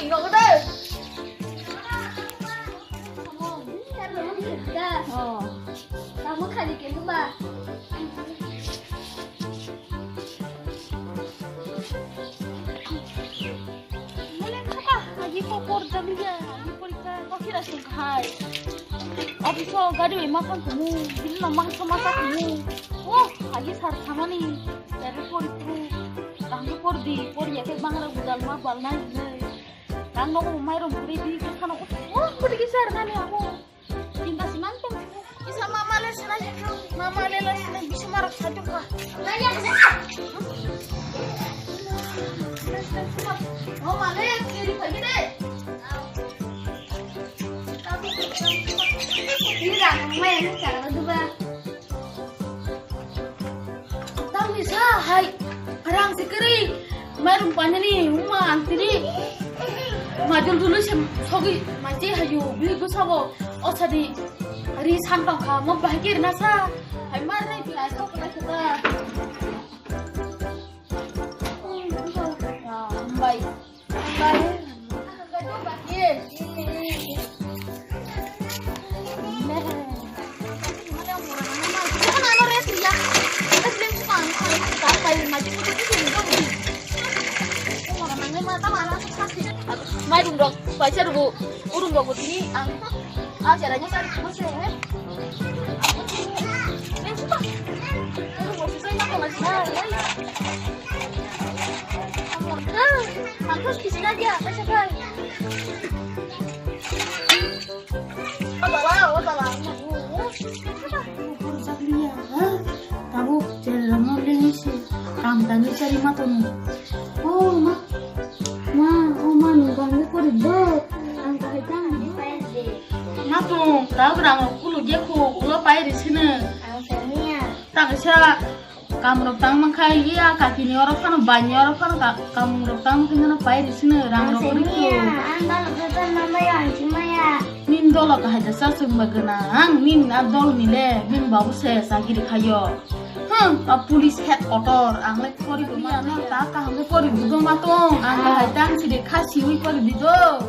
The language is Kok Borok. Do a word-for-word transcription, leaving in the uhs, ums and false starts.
Nokdar. Oh. Kamu kali ke ba? Mane khata, aji ko por jam ya, aji porikha, ko kira sung khai. Office o gari bai ma phang kumu, bini no mangsa ma sa kumu. Oh, aji sar thamani, dari pori puru, tangki por di, por ya ke bangra budal ma bal nai nai. Tang no ko mai rom puri di, ko khano ko, oh, puri ki sar nani amo. Cinta siman tong. Bisa mama le sila hitu. Mama le la sila hitu marok satu ka. Oh, mama le kiri pagi de. Ini dah, mama yang cara tu bah. Tamni sa hai rang sikiri marum panini uma antini majul dulu sem sogi maji hayu bi gusabo osadi ri san tong kha mo bahai kir na sa hai mar nai bi ai sok na sa. Bai. Mai dum dok, paisa rubu, urung dok butini ang. Ah, cara ni kan, masa ya? Tabuk, cherramo lengsi, kam tani chari ma tongni. Oh, ma, ma, oh, ma, nung bangwi kori do. Ang kahai tang. Ma tong, tabuk rang rok kulu je kho, ulo pai ri sini. Ang saniya. Tangsa, kam rok tang mankha, iya, kaki ni oro phano, bai ni oro phano, ka-, kam rok tang mankha, no pai ri sini, rang rok kori kho. Ang saniya, ang dal beban mama ya, ang simaya. Nin dolo kahai da sa sung ba gana, ang nin a dol ni le, nin babu se, sagiri khayo. Hmm, a police headquarter, ang le kori do ma, ta kaham le kori do ma tong, ang kahai tang si de kha siwi kori di do.